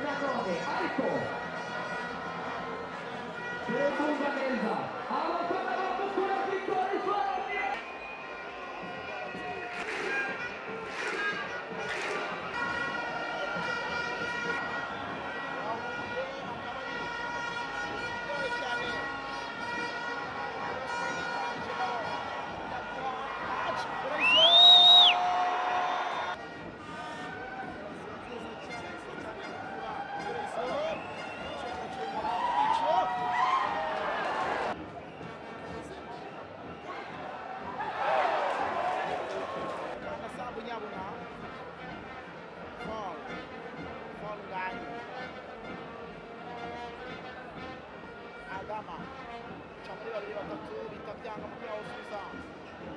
Nanone ariko turakumva neza abafana ba Mukura Victory Sport. Adama ca muri babiri batatu bita byanga, umupira wawusubiza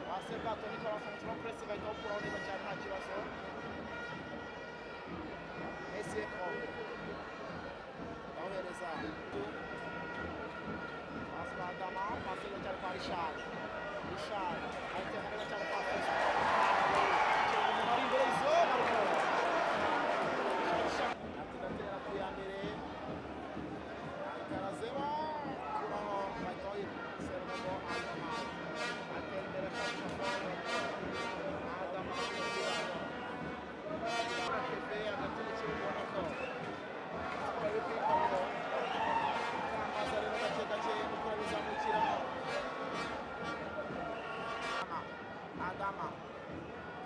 wa Sebwato Nicolas, umukino wa press bahita bawukuraho neza cyane, nta kibazo. Messi bawuhereza pasi kwa Adama, pasi neza cyane kwa Richard. Richard ayitera neza cyane kwa Fiston, umuntu ari imbere y'izo, ariko ati gatera ku ya mbere Karazema kuraho, bahita Serugogo Adama atera imbere ashakisha Adama, Keve hagati mu kibuga, ubona ko siporo iri kuyikoraho amazi rero gake gake gukora bizamukira. Adama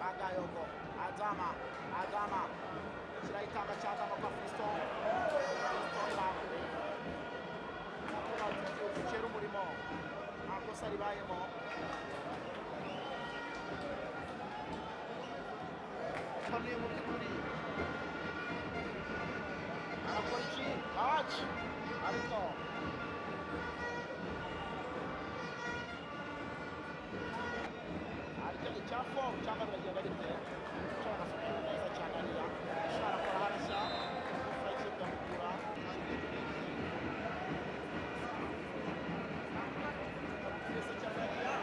Bagayogo, Adama, Adama kirayitanga cya Adama kwa Fiston, Fiston Ibangure dukera umurimo, nta kosa ribayemo. Panuye mu by'ukuri arakora iki haci, ariko aricyo icya foru cyangwa biragenda bite? Ushobora gusubira neza cyane hariya, ushobora akora harashya gufura ikipe ya Mukura neza cyane hariya.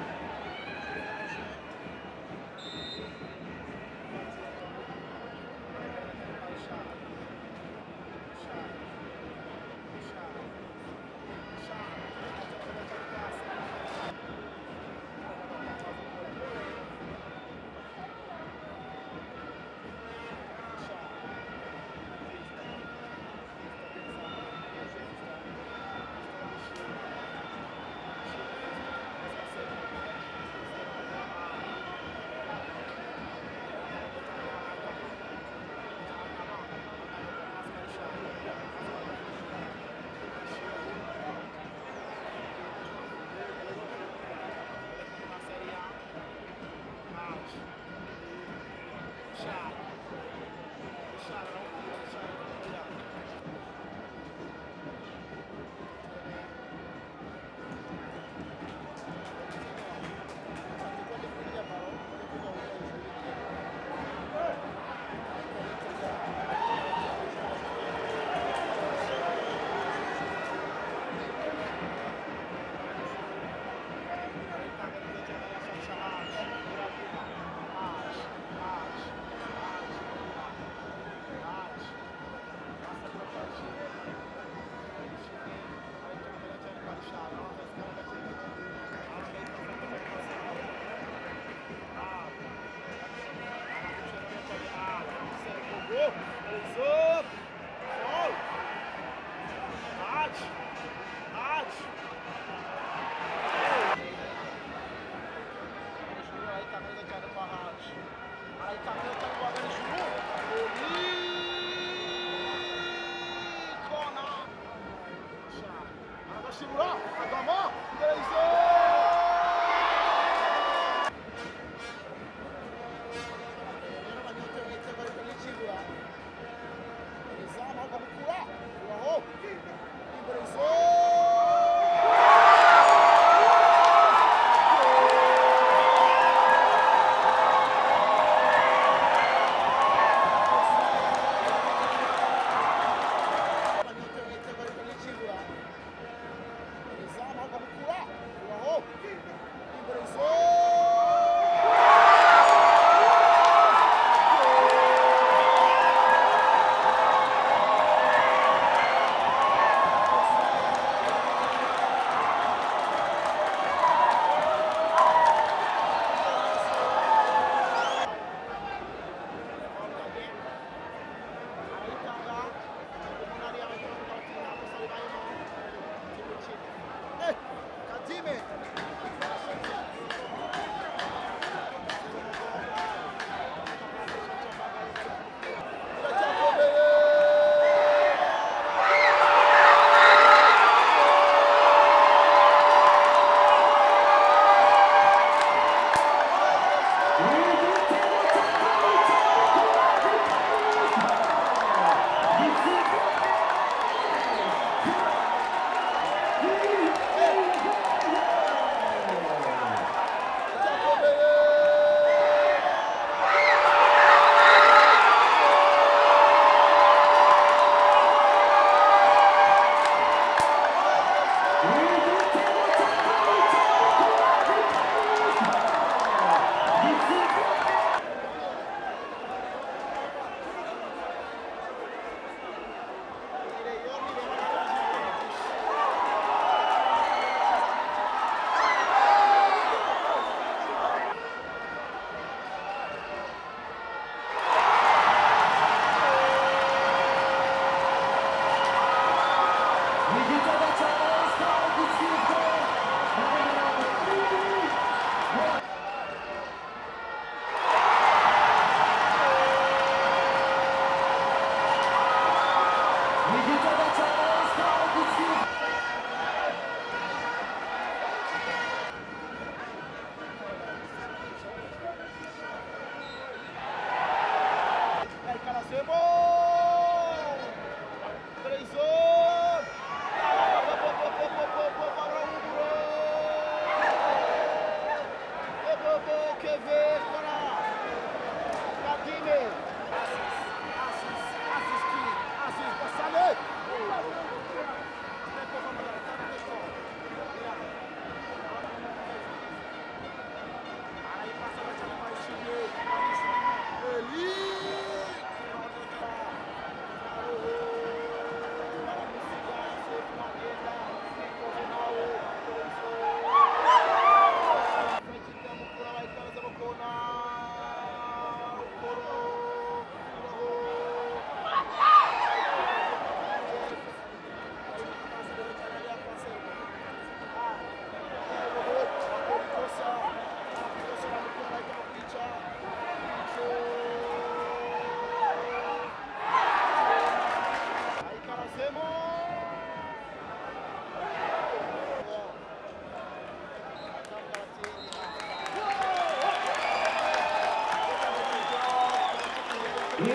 Aragashibura Adama imbere y'izo rero banyotewe igitego ariko n'ikibura izamu, ahubwo Mukura uraho imbere y'izo. Banyotewe igitego ariko n'ikibura izamu. Bobo Keve kora Kadime Aziz Aziz Aziz Ki Aziz Basale.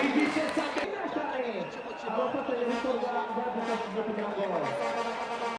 Igice cya mbere cyane abafatanyabikorwa badufashije kugira ngo